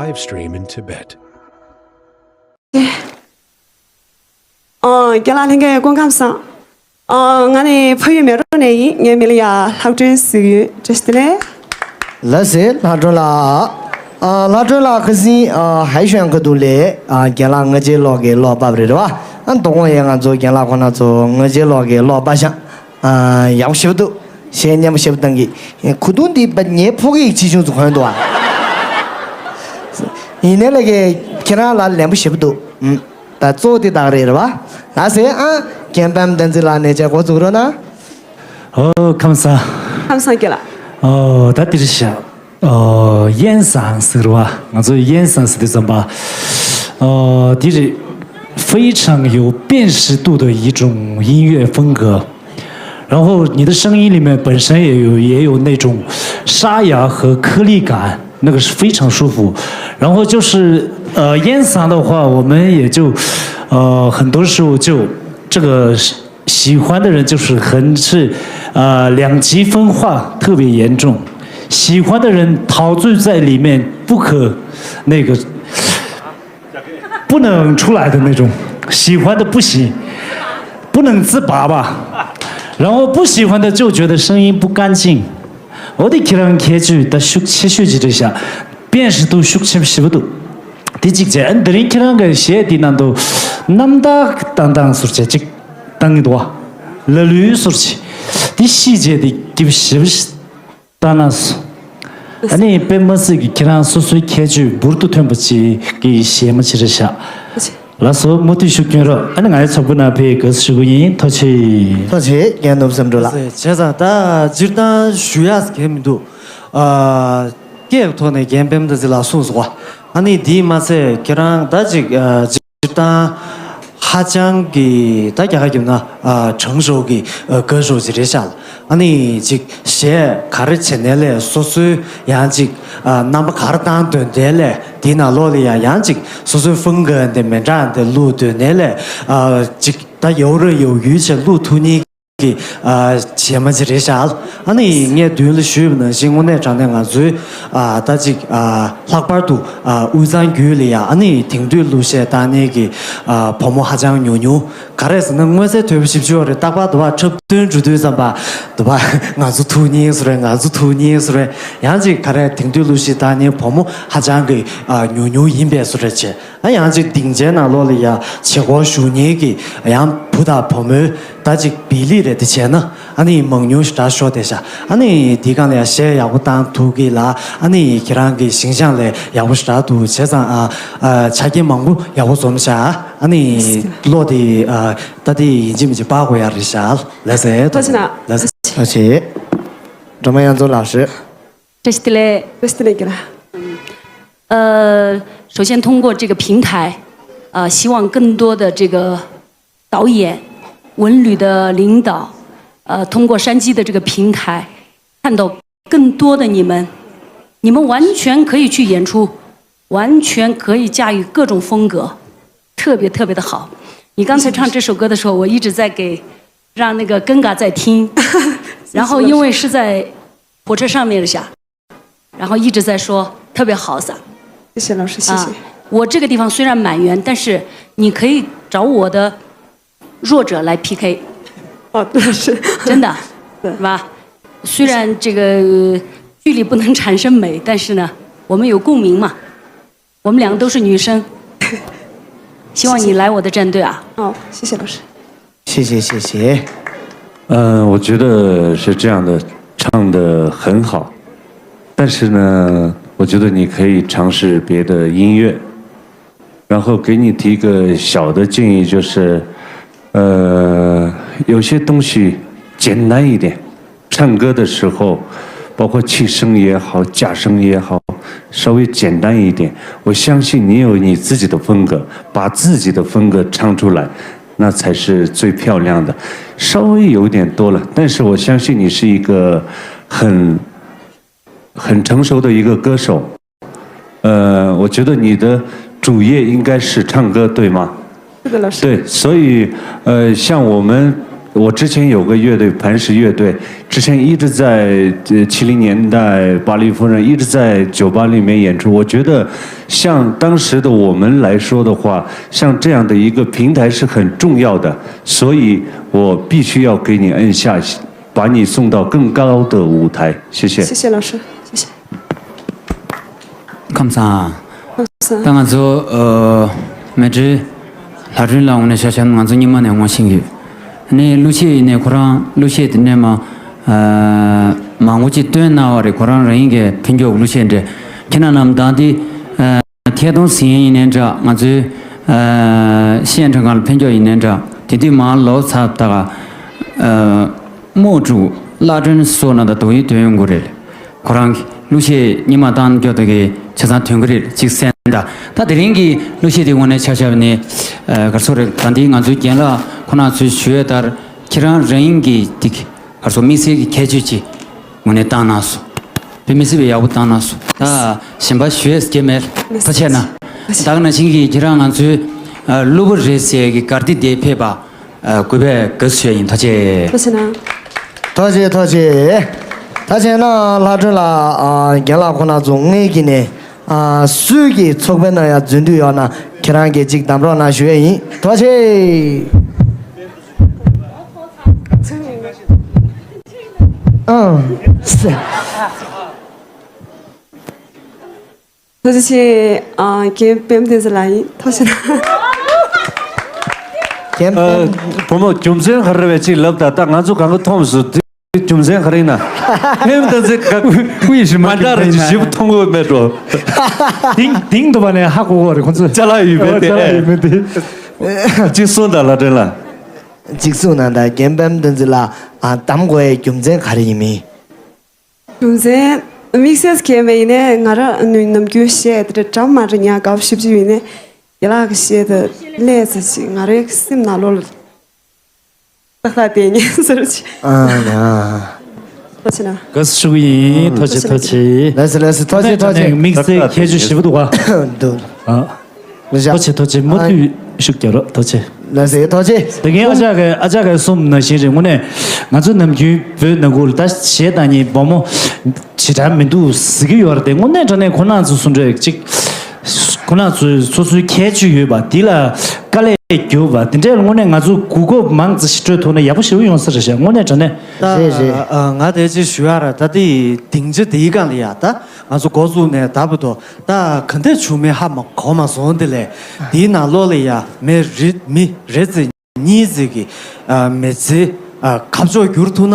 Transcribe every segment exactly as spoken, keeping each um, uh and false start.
Live stream in Tibet. ཨ། རྒན་ལགས་ལྷན་རྒྱས་སྐུ་ཁམས་བཟང་། ཨ། ང་ནི་ཕ་ཡུལ་མེ་རོ་ནས་ཡིན། ངའི་མིང་ལ་ཡ་ལྷག་སྒྲོན་ཟེར་གྱི་ཡོད། བཀྲ་ཤིས་བདེ་ལེགས། ལགས་སེ་ལྷག་སྒྲོན་ལགས། ཨ། ལྷག་སྒྲོན་ལགས་ཁ་སང་ཨ་ཧའི་ཤོན་ཁ་ཐུག་ལས་ཨ་རྒན་ལགས་ང་རྗེ་ལོག་གི་ལོག་པབ་རེད་བ། ཨ་དོ་དགོང་ཡས་ང་ཚོ་རྒན་ལགས་ཁོ་ན་ཚོ་ང་རྗེ་ལོག་གི་ལོག་པ་ཤག་ཨ་ཡག་པོ་ཞེ་པོ་འདུག་གཞས་སྙན་པོ་ཞེ་པོ་བཏང་གི། གོ་དུང་འདི་པ་ངའི་ཕོ་སྐད་ཆེ་ཆུང་ཚོ་གོན་འདུག་ཨ། ཡིན་ནའི་ལ་གི་ཁྱེད་རང་ལ་ལན་པོ་ཞེ་པོ་འདུག་ཨུམ། ད་གཙོ་བོ་དེ་དག་རེད་རེད་བ། ལགས་སེ་ཨ། རྒན་པམ་བསྟན་འཛིན་ལགས་ནས་བྱས་འགོ་འཛུགས་རོགས་གནང་། ཨོ་ཁམས་བཟང་། ཁམས་བཟང་རྒན་ལགས། ཨོ་ད་དེ་རེད་ཤག་ཨོ་ཡན་ཟང་ཟེར་བ། ང་ཚོ་ཡན་ཟང་ཟེར་དུས་ཙམ་པ། ཨོ་དེ་རེད། 非常有辨识度的一种音乐风格。然后你的声音里面本身也有也有那种沙哑和颗粒感，那个是非常舒服。然后就是呃，烟嗓的话，我们也就呃很多时候就这个喜欢的人就是很是呃两极分化特别严重，喜欢的人陶醉在里面不可那个不能出来的那种，喜欢的不行，不能自拔吧。然后不喜欢的就觉得声音不干净。我的 ཁྱེད་རང་ཁྱད་ཆོས་ད་ཤུགས་ཆེ་ཤོས་ཅིག་རེད་ཤག 辨识度 ཤུགས་ཆེ་ཞེ་པོ་འདུག་དེ་གཅིག་བྱས། ཨ་དེ་རིང་ཁྱེད་རང་གི་གཞས་དེ་ནང་དུ་རྣམ་དག་བཏང་བཏང་ཟུར་བྱས་གཅིག་བཏང་གི་འདུག་བ། ལ་ལུའི་ཟུར་བྱས། དེ་ཤི་བྱས་དེ་སྐྱིད་པོ་ཞེ་པོ་ཞིག་ལྟ་ན་སོང་། ཨ་ནི་དཔེ་མ་སྲིད་ཀྱི་ཁྱེད་རང་སོ་སོའི་ཁྱད་ཆོས་འབུར་དུ་ཐོན་པ་ཅིག་གི་གཞས་མ་ཅིག་རེད་ཤག་ལགས་སོ། མུ་མཐུད་ཤུགས་སྐྱོན་རོགས། ཨ་ནི་ང་ཡི་ཚོགས་པ་ནང་ཕེབས་དགོས་ཞུ་གི་ཡིན། ཐུགས་རྗེ་ཆེ། ཐུགས་རྗེ་ཆེ། རྒན་ནོར་བུ་བསམ་གྲུབ་ལགས། བྱས་ཙང་ད་སྤྱིར་བཏང་ཞུ་ཡག་གང་ཡང་མི་འདུག་ཨ། སྐད་ཀྱི་ཐོག་ནས་རྒན་པད་མ་བསྟན་འཛིན་ལགས་གསུངས་སོང་བ། ཨ་ནི་དེས་མ་ཚད་ཁྱེད་རང་ད་ཅིག་ཨ། སྤྱིར་བཏང་ཧ་ཅང་གི་ད་རྒྱ་གར་སྐྱབས་ན་ཨ། 成熟གི་ཨ། 歌手ཅིག་རེད་ཤག་ཨ་ནི་ཅིག་གཞས་ག་རེ་བྱེད་ནའི་ལས་སོ་སོའི་ཡང་ཅིག་ཨ། རྣམ་པ་ག་རེ་བཏང་འདོད་ནའི་ལས་དེའི་ནང་ལོགས་ལ་ཡང་ཡང་ཅིག་སོ་སོའི་ཧྥུང་ག་འདི་མི་འདྲ་འདི་བླུག་འདོད་ནའི་ལས་ཨ། ཅིག་ད་ཡོ་རེ་ཡོ་ཡུལ་ཆེ་བླུག་ཐུབ་ནི་གི་ཨ། གཞས་མ་ཅིག་རེད་ཤག་ཨ་ནི་ངས་མདུན་ལ་ཞུས་པ་ནང་བཞིན་དངོས་གནས་དྲང་གནས་ང་ཚོའི་ཨ། ད་ཅིག་ཨ། ལྷག་པར་དུ་ཨ། དབུས་གཙང་རྒྱུད་ལ་ཡ་ཨ་ནི་དེང་དུས་གླུ་གཞས་བཏང་མཁན་གྱི་ཨ། བུ་མོ་ཧ་ཅང་ཉུང་ཉུང་། ག་རེ་ཟེར་ན་མངོན་གསལ་དོད་པོ་ཞེ་པོ་ཅིག་ཡོད་རེད། རྟག་པར་དུ་བ་འཁྲབ་སྟོན་འགྲོ་དུས་ཙམ་པ་དུ་བ་ང་ཚོ་ཐུག་མཁན་བཟོ་རེད། ང་ཚོ་ཐུག་མཁན་བཟོ་རེད། ཡང་ཅིག་ག་རེ་དེང་དུས་གླུ་གཞས་བཏང་མཁན་བུ་མོ་ཧ་ཅང་གི་ཨ། ཉུང་ཉུང་ཡིན་པས་བཟོ་རེད་བྱས། ཨ་ཡང་ཅིག་སྡིངས་ཆའི་ནང་ལོགས་ལ་ཡ་བྱེད་སྒོ་ཞུགས་མཁན་གྱི་ཡང་བུ་དང་བུ་མོའི་ད་ཅིག་བི་ལི་རེ་དེ་བྱས་ན་ཨ་ནི་མང་ཉུང་ཞེ་དྲག་ཤོར་བསྡད་ཤག་ཨ་ནི་དེའི་སྒང་ལ་ཡ་གཞས་ཡག་པོ་བཏང་ཐུབ་ཀྱི་ལ། ཨ་ནི་ཁྱེད་རང་གི་ཞིང་ཆང་ལས་ཡག་པོ་ཞེ་དྲག་འདུག་བྱས་ཙང་ཨ། ཨ། ཆ་རྐྱེན་མང་པོ་ཡག་པོ་འཛོམས་ཤག་ཨ་ནི་བློ་དེ་ཨ། ད་དེ་ཡིན་གཅིག་མིན་གཅིག་སྤར་དགོས་ཡ་རེད་ཤག་ལགས་སེ། ཐུགས་རྗེ་གནང་། ལགས་སེ། ཐུགས་རྗེ་ཆེ། སྒྲོལ་མ་དབྱངས་མཚོ་ལགས་སུ། 这是的嘞。 བཀྲ་ཤིས་བདེ་ལེགས། 呃，首先通过这个平台，呃，希望更多的这个导演、文旅的领导，呃，通过山鸡的这个平台，看到更多的你们，你们完全可以去演出，完全可以驾驭各种风格，特别特别的好。你刚才唱这首歌的时候，我一直在给让那个 Gaga 在听，然后因为是在火车上面的下，然后一直在说特别好撒。 谢谢老师，谢谢。 啊，我这个地方虽然满员，但是你可以找我的弱者来 P K， 哦，老师。 真的，是吧？虽然这个距离不能产生美，但是呢，我们有共鸣嘛。我们两个都是女生，希望你来我的战队啊。 好，谢谢老师。 谢谢谢谢。嗯，我觉得是这样的，唱的很好，但是呢，我觉得你可以尝试别的音乐。然后给你提个小的建议，就是，呃，有些东西简单一点，唱歌的时候，包括气声也好，假声也好，稍微简单一点。我相信你有你自己的风格，把自己的风格唱出来，那才是最漂亮的。稍微有点多了，但是我相信你是一个很很成熟的一个歌手。呃，我觉得你的主业应该是唱歌，对吗？是的，老师。对，所以呃，像我们我之前有个乐队，磐石乐队，之前一直在呃七零年代，巴黎夫人一直在酒吧里面演出。我觉得，像当时的我们来说的话，像这样的一个平台是很重要的，所以我必须要给你按下，把你送到更高的舞台。谢谢。谢谢老师，谢谢。 ཁམས་བཟང་། ཁམས་བཟང་། ད་ང་ཚོ་ཨ་མེ་ཏྲི་ལྷ་སྒྲོན་ལགས་དངོས་གནས་ཆ་བཞག་ན་ང་ཚོ་སྔོན་མ་ནས་ངོ་ཤེས་ཀྱི་ཡོད། ནས་གླུ་གཞས་ཡིན་ནས་ཁོ་རང་གླུ་གཞས་དེ་ནས་མ་ཨ་མང་པོ་ཅིག་བཏོན་གནང་བ་རེད། ཁོ་རང་རང་ཉིད་ཀྱི་ཕན་ཆད་གླུ་གཞས་འདྲ་ཁྱེད་རྣམས་ནམ་ཟླ་འདི་ཨ་ཐད་གཏོང་ཟིན་ཡིན་ནའི་འདྲ། ང་ཚོའི་ཨ་གཞས་འཁྲབ་ཁང་ལ་ཕན་ཆད་ཡིན་ནའི་འདྲ། དེ་དུས་མར་ལོ་ཚར་ད་ག་ཨ་རྨོ་ཕྲུག་བླ་སྒྲོན་སོགས་ན་ད་དོ་ཡི་དོན་ཡོང་གི་རེད། ཁོ་རང་གི་གླུ་གཞས་སྔོན་མ་བཏང་རྒྱུ་དེ་གི་ཆ་ཚང་ཐོན་གི་རེད། གཅིག་གསན་དང་། ད་དེ་རིང་གི་གླུ་གཞས་དེ་དངོས་གནས་ཆ་བཞག་ནས་ཨ་ག་རེ་ཟེར་རེད། ད་འདི་ང་ཚོའི་རྒན་ལགས་ཁོང་རྣམ་ཚོས་ཞུས་ལྟར་ཁྱེད་རང་རང་ཉིད་ཀྱི་དེ་ག་རེ་ཟེར་དམིགས་བསལ་གྱི་ཁྱད་ཆོས་ཅིག་དངོས་གནས་བཏང་གནང་སོང་། དཔེ་མི་སྲིད་པའི་ཡག་པོ་བཏང་གནང་སོང་། ད་གཞན་པ་ཞུ་ཡས་སྐྱེ་མེད། ཐུགས་རྗེ་གནང་། ད་ག་ནང་བཞིན་གྱི་ཁྱེད་རང་ང་ཚོའི་ཨ་གླུ་བུ་རེད་ཟེར་གྱི་གར་སྟེགས་དེ་ཕེབས་པ། ཨ་གུས་པས་དགའ་བསུ་ཞུ་ཡ་ཡིན། ཐུགས་རྗེ་ཆེ། ཐུགས་རྗེ་གནང་། ཐུགས་རྗེ་ཐུགས་རྗེ། ད་བྱས་ན་ལྷ་སྒྲོན་ལགས་ཨ་རྒན་ལགས་ཁོང་རྣམ་ཚོ་ངེད་ཀྱི་ནས་ཨ་སུས་ཀྱི་ཚོགས་པའི་ནང་ཡང་འཛུལ་འདོད་ཡོད་ན་ཁྱེད་རང་གིས་ཅིག་གདམ་རོགས་གནང་ཞུ་ཡ་ཡིན། ཐུགས་རྗེ་ཆེ། ཨང་། ཐུགས་རྗེ་ཆེ། ཨ་རྒན་པད་མ་བསྟན་འཛིན་ལགས་ཡིན། ཐུགས་རྗེ་གནང་། རྒན་པད་མ། བུ་མོ་རྒྱུ་མཚན་ག་རེ་རེད་པས་ཅིག་ལབ་དང་། ད་ང་ཚོ་གང་ག་མཐོང་སོང་། དེ་རྒྱུ་མཚན་ག་རེ་ཡིན་ན། པད་མ་བསྟན་འཛིན་ག་དབུས་ཞུ་མ་མ་འདྲ་རེ་ཞིབ་མཐོང་གི་མེད་འགྲོ། དིང་དིང་དུ་བ་ནས་ཧ་གོ་གོ་རེད་ཁོང་ཚོ། ཅ་ལག་ཡོད་པས་དེ། ཅ་ལག་ཡོད་མེད་དེ། གཅིག་གསུངས་དང་ལྷ་སྒྲོན་ལགས། གཅིག་གསུངས་ན་ད་རྒན་པད་མ་བསྟན་འཛིན་ལགས་ཨ་གདམ་དགོས་ཡའི་རྒྱུ་མཚན་ག་རེ་ཡིན་མིན། རྒྱུ་མཚན། དམིགས་བསལ་གང་ཡང་མེད། ཡིན་ནའི་ང་རང་ནུས་ནམ་རྒྱུན་གཞས་དེ་འདྲ་འདྲ་མ་འདྲ་ཉག་དགའ་པོ་ཞེ་པོ་ཅིག་ཡོད། ཡིན་ནའི་རྒན་ལགས་ཀྱི་གཞས་དེ་ལས་ཙམ་ཅིག་ང་རའི་སེམས་ནང་ལོགས་ལ་ཏག་ཏག་བསྡད་ཉན་ཟེར་ཅིག་ཨ་ཡ། ཐུགས་རྗེ་གནང་། དགའ་བསུ་ཞུ་གི་ཡིན། ཐུགས་རྗེ་ཆེ། ཐུགས་རྗེ་ཆེ། ལགས་སོ་ལགས་སོ། ཐུགས་རྗེ་ཆེ། ཐུགས་རྗེ་ཆེ། དམིགས་བསལ་ཁྱད་ཆོས་ཞེ་པོ་འདུག་ག་འདུག་ཨ། ཐུགས་རྗེ་ཆེ། ཐུགས་རྗེ་ཆེ། མུ་མཐུད་ཤུགས་རྒྱག་རོགས། ཐུགས་རྗེ་ཆེ། ལགས་སོ། ཐུགས་རྗེ་ཆེ། དེ་གིན་ཨ་ཅག་གི་ཨ་ཅག་གི་གསུངས་ནང་བཞིན་རེད། དངོས་གནས་ང་ཚོ་ནམ་རྒྱུན་བོད་ནང་ཁུལ་ད་གཞས་བཏང་མཁན་སྦོམ་མོ་ཇི་ལྟར་མི་འདུག་ཟེར་གྱི་ཡོད་རེད་དེ། དངོས་གནས་དྲང་གནས་ཁོང་རྣམ་ཚོ་གསུང་འདྲ་ཅིག་ཁོང་རྣམ་ཚོས་སོ་སོའི་ཁྱད་ཆོས་ཡོད་པ་དེ་ལ་དཀའ་ལས་བརྒྱབ་པ་དེ་འདྲའི་དངོས་གནས་ང་ཚོ་གོ་སྐབས་མང་ཙམ་ཞིག་སྤྲོད་ཐུབ་ན་ཡག་པོ་ཞེ་པོ་ཡོང་ས་རེད་ཤག་དངོས་གནས་དྲང་གནས། ད་རེད་རེད། ཨ་ང་དེ་ཅིག་ཞུ་ཡ་ར། ད་དེ་སྡིངས་ཆ་དེའི་སྒང་ལ་ཡ་ད་ང་ཚོ་འགོ་བཙུགས་ནས་ད་བར་དུ་ད་ག་འདྲ་བྱུང་མིན་ཧ་མ་གོ་མ་སོང་། དེ་ལས་དེའི་ནང་ལོགས་ལ་ཡ་མི་རེ་མི་རེ་ཙམ་གཉིས་ཙམ་གྱིས་ཨ་མི་ཚེ་ཨ་ཁ་ཕྱོགས་བསྒྱུར་ཐུབ་ན།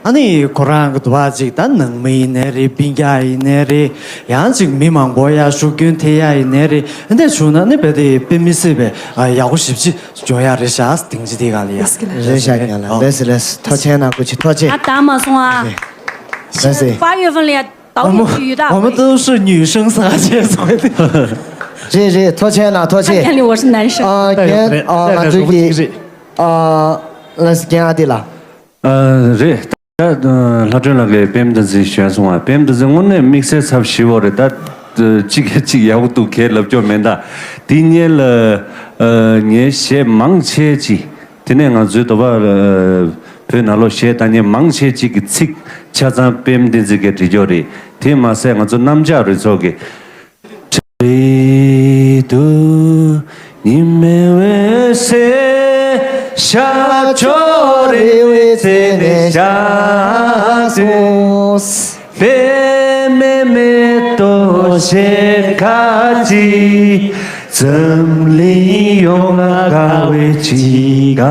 ཨ་ནི་ཁོ་རང་གི་འདུག་པ་ཅིག་ད་ནང་མི་ཡིན་ནའི་རེད། སྤུན་ཀྱག་ཡིན་ནའི་རེད། ཡང་ཅིག་མི་མང་པོ་ཡ་ཤུགས་རྐྱེན་ཐེབས་ཡ་ཡིན་ནའི་རེད། ཨ་འདྲ་བྱུང་ན་ནི་རྦད་དེ་དཔེ་མི་སྲིད་པའི་ཨ་ཡག་པོ་ཞེ་པོ་ཅིག་འགྱོ་ཡ་རེད་ཤག་སྡིངས་ཆ་དེ་ག་ལ་ཡ། རེད་ཤག་རྒན་ལགས། ལགས་སོ་ལགས་སོ། ཐུགས་རྗེ་གནང་། ཐུགས་རྗེ་ཆེ། ཐུགས་རྗེ་ཆེ། ད་ད་མ་སོང་ཨ། ལགས་སོ། 八月份了呀，导演去一大回。我们我们都是女生啥介所以 རེད་རེད། ཐུགས་རྗེ་གནང་། ཐུགས་རྗེ་ཆེ། 看见了，我是男生。 ཨ་རྒན། ཨ་ང་ཚོའི་གི་ཨ་ལགས་སོ། རྒན་ཨ་ཏི་ལགས། ཨ་རེད། ད་ལྷ་སྒྲོན་ལགས་ཀྱིས་པད་མ་བསྟན་འཛིན་ཞུས་སོང་བ། པད་མ་བསྟན་འཛིན་དངོས་གནས་དམིགས་བསལ་ཚབ་ཞེ་པོ་རེད། ད་གཅིག་གིས་གཅིག་ཡག་པོ་འདུག་གས་ལབ་སྐྱོར་མེད། ད་འདི་སྔོན་ལ་ཨ་ངའི་གཞས་མང་ཆེ་ཅིག་དེ་ནས་ང་ཚོའི་དོ་པ་བོད་ནང་ལོགས་གཞས་བཏང་མཁན་མང་ཆེ་ཅིག་གི་ཚིག་ཆ་ཚང་པད་མ་བསྟན་འཛིན་གྱིས་བྲིས་ཀྱོག་རེད། དེ་མ་ཟད་ང་ཚོ་གནམ་ལྕགས་རུ་ཚོགས་ཀྱི། རེད་འདུག་ཉི་མའི་འོད་ཟེར་ཤར་ཕྱོགས་རེ་བའི་རྩེ་ནས་ཤར་སོང་། པད་མའི་མེ་ཏོག་ཞལ་དཀར་གྱིས་འཛམ་གླིང་ཡོངས་ལ་དགའ་བའི་འཆར་ཀ་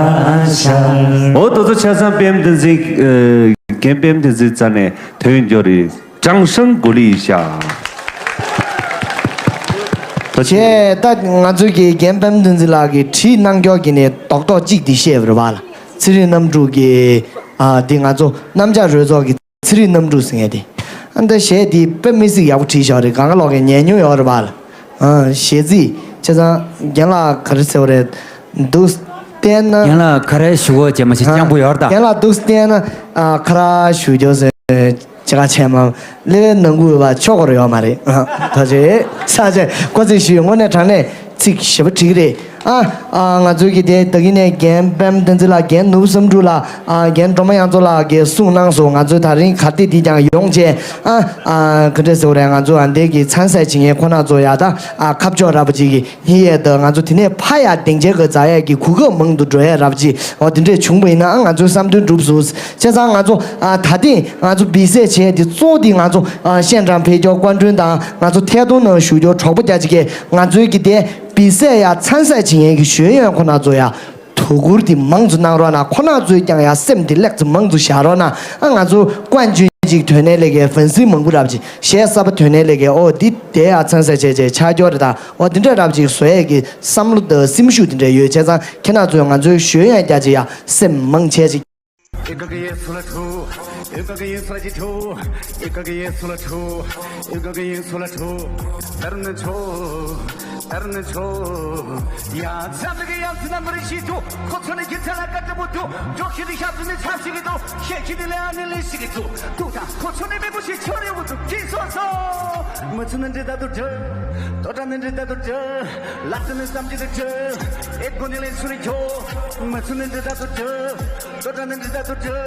ཤར། འོ་དེ་ཚོ་ཆ་ཚང་པད་མ་བསྟན་འཛིན། ཨ་རྒན་པད་མ་བསྟན་འཛིན་རྩ་ནས་ཐོན་ཀྱོག་རེད། 掌声鼓励一下。 ད་ཆེ། ད་ང་ཚོའི་གི་རྒན་པད་མ་བསྟན་འཛིན་ལགས་ཀྱིས་བྲིས་གནང་ཀྱོག་གི་ནས་རྡོག་རྡོག་གཅིག་འདི་བཤད་པ་རེད་པ་ལགས། ཚེ་རིང་རྣམ་དྲུག་གི་ཨ་འདི་ང་ཚོ་གནམ་ལྕགས་རུ་ཚོགས་ཀྱི་ཚེ་རིང་རྣམ་དྲུག་ཟེར་མཁན་དེ། ཨ་འདི་གཞས་འདི་དཔེ་མི་སྲིད་ཡག་པོ་བྲིས་བཞག་རེད། གང་ག་ལོག་གི་ཉན་མྱོང་ཡོད་རེད་པ་ལགས། ཨ་གཞས་ཚིག་ཆ་ཚང་རྒན་ལགས་ག་རེ་ཟེར་བ་རེད། འདུག་བལྟས་ན། རྒན་ལགས་ག་རེ་ཞུ་དགོས་ཅེས་མ་ཤེས། ཨ་སྤྱང་པོ་ཡོད་རེད་ད། རྒན་ལགས་འདུག་བལྟས་ན་ཨ་ཁ་ར་ཞུ་རྒྱུ་ཟེར། ཅི་ག་ཆེ་མ་ལེ་ནང་ཁུལ་བ་ཆོག་གི་ཡོད་མ་རེད། ད་ཆེ་ས་ཆེ་ཀོ་ཚིག་ཞུས། དངོས་གནས་དྲང་གནས་ཚིག་ཞེ་པོ་འགྲིག་རེད། ཨ། ཨ། ང་ཚོའི་གི་དེ་ད་གིན་ནས་རྒན་པད་མ་བསྟན་འཛིན་ལགས། རྒན་ནོར་བུ་བསམ་འགྲུབ་ལགས། ཨ། རྒན་སྒྲོལ་མ་དབྱངས་མཚོ་ལགས་ཀྱིས་གསུངས་གནང་སོང་། ང་ཚོའི་ད་རིང་གར་སྟེགས་འདི་ཀྱང་ཡོང་བྱས། ཨ། ཨ། ག་འདྲས་ཟེར་དགོས་རེད། ང་ཚོ་ཨ་འདས་ཀྱི་མཚན་གསལ་བྱེད་མཁན་ཁོ་ན་ཚོ་ཡ་ད། ཨ། ཁ་ཕྱོགས་ར་བ་ཅིག་གི་ཧི་ཡས་ད་ང་ཚོ་དེ་ནས་ཕ་ཡ་སྡིངས་ཆའི་གི་འཛག་ཡས་ཀྱི་གོ་སྐབས་མང་དུ་འགྲོ་ཡས་ར་བ་ཅིག་འོ་དེ་འདྲས་བྱུང་བ་ཡིན་ན། ཨ། ང་ཚོའི་བསམ་དོན་འགྲུབ་སོང་། བྱས་ཙང་ང་ཚོ། ཨ། ད་ཐེངས་ང་ཚོ་འབུལ་ཟས་བྱས་དེ་གཙོ་བོ་དེ་ང་ཚོ། ཨ། ཤན་ཀྲང་བོད་སྐྱོར་སྐུ་མགྲོན་དང་ང་ཚོ་ཐད་གཏོང་ནང་ཞུགས་རྒྱུ་གྲོགས་པོ་རྒྱ་ཆེ་གིས་ང་ཚོའི་གི་དེ་འབུལ་ཟས་ཡ་མཚན་གསལ་བྱེད་མཁན་གི་ཞུ་ཡོན་ཁོ་ན་ཚོ་ཡ། དོ་ཁུར་དེ་མང་ཙམ་གནང་རོགས་གནང་། ཁོ་ན་ཚོས་ཀྱང་ཡ་སེམས་དེ་ལེགས་ཙམ་མང་ཙམ་བཞག་རོགས་གནང་། ཨ། ང་ཚོ་ཀོན་ཅུན་ཅིག་དོན་གནད་ལས་ཀའི་ཧྥན་སི་མང་པོ་རབ་ཅིག་གཞས་གསར་པ་དོན་གནད་ལས་ཀའི་ཨོ་འདི་དེ་ཡ་མཚན་གསལ་བྱས་བྱས་ཆ་འགྱོ་རེད་ད། ཨོ་འདི་འདྲ་རབ་ཅིག་བཟོ་ཡས་ཀྱི་བསམ་བློ་དང་སེམས་ཤུགས་དེ་འདྲ་ཡོད། བྱས་ཙང་ཁྱེད་རང་ཚོས་ང་ཚོའི་ཞུ་ཡོན་རྒྱ་ཆེ་ཡ་སེམས་མང་ཆེ་ཅིག་ཨེ་ཀ་གི་ཡེ་སུ་ལ་ཁྲུ། ཨེ་ཀ་གི་ཡེ་སུ་ལ་ཅི་ཁྲུ། ཨེ་ཀ་གི་ཡེ་སུ་ལ་ཁྲུ། ཨེ་ཀ་གི་ཡེ་སུ་ལ་ཁྲུ། དར་ནི་ཁྲུ། དར་ནི་ཁྲུ། ཡ་ཛམ་ལི་གི་ཡང་ཙི་ན་མི་རི་ཤི་ཏུ། ཁོ་ཚོ་ནི་ཁྱི་ཚ་ལ་ཀ་ཏི་བུ་ཏུ། འགྲོ་ཁྱི་དི་ཤ་ཙི་ནི་ཆ་ཞིག་གི་ཏུ། ཤེ་ཁྱི་དི་ལེ་ཨ་ནི་ལི་ཞིག་གི་ཏུ། ཏུ་ད་ཁོ་ཚོ་ནི་མི་བུ་ཞིག་ཆོ་རི་བུ་ཏུ་ཁྱི་སོ་སོ། མི་ཚུ་ནི་འདྲི་ད་ཏུ་འདྲི། དོ་ད་ནི་འདྲི་ད་ཏུ་འདྲི། ལག་ཏུ་ནི་བསམ་གྱི་དུ་འདྲི། ཨེ་ཀོ་ནི་ལེ་ཚུ་རི་ཁྱོ། མི་ཚུ་ནི་འདྲི་ད་ཏུ་འདྲི། དོ་ད་ནི་འདྲི་ད་ཏུ་འདྲི།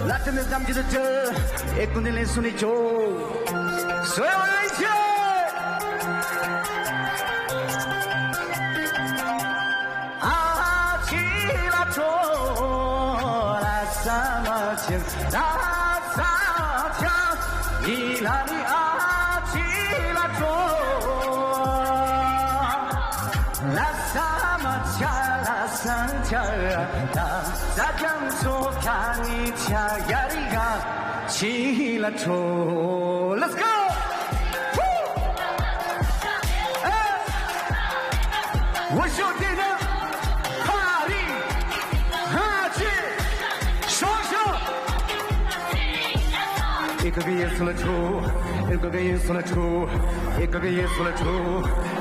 ལག་ཏུ་ནི་བསམ་གྱི་དུ་འདྲི། ཨེ་ཀོ་ནི་ལེ་ཚུ་རི་ཁྱོ། སོ་ཡོ་ལེ་ཁྱོ། ཨ་ཅི་ལ་ཏོ་ལ་ས་མ་ཆེན་ད་ས་ཆ་ཡི་ལ་ནི་ཨ་ཅི་ལ་ཏོ་ལ་ས་མ་ཆ་ལ་ས་ཆ་ད་ས་ཀྱང་ཚོ་ཁ་ནི་ཆ་ཡ་རི་ག་ཅི་ལ་ཏོ། Let's go! 我兄弟们，哈利，哈气，双手。一个个耶稣来出，一个个耶稣来出，一个个耶稣来出，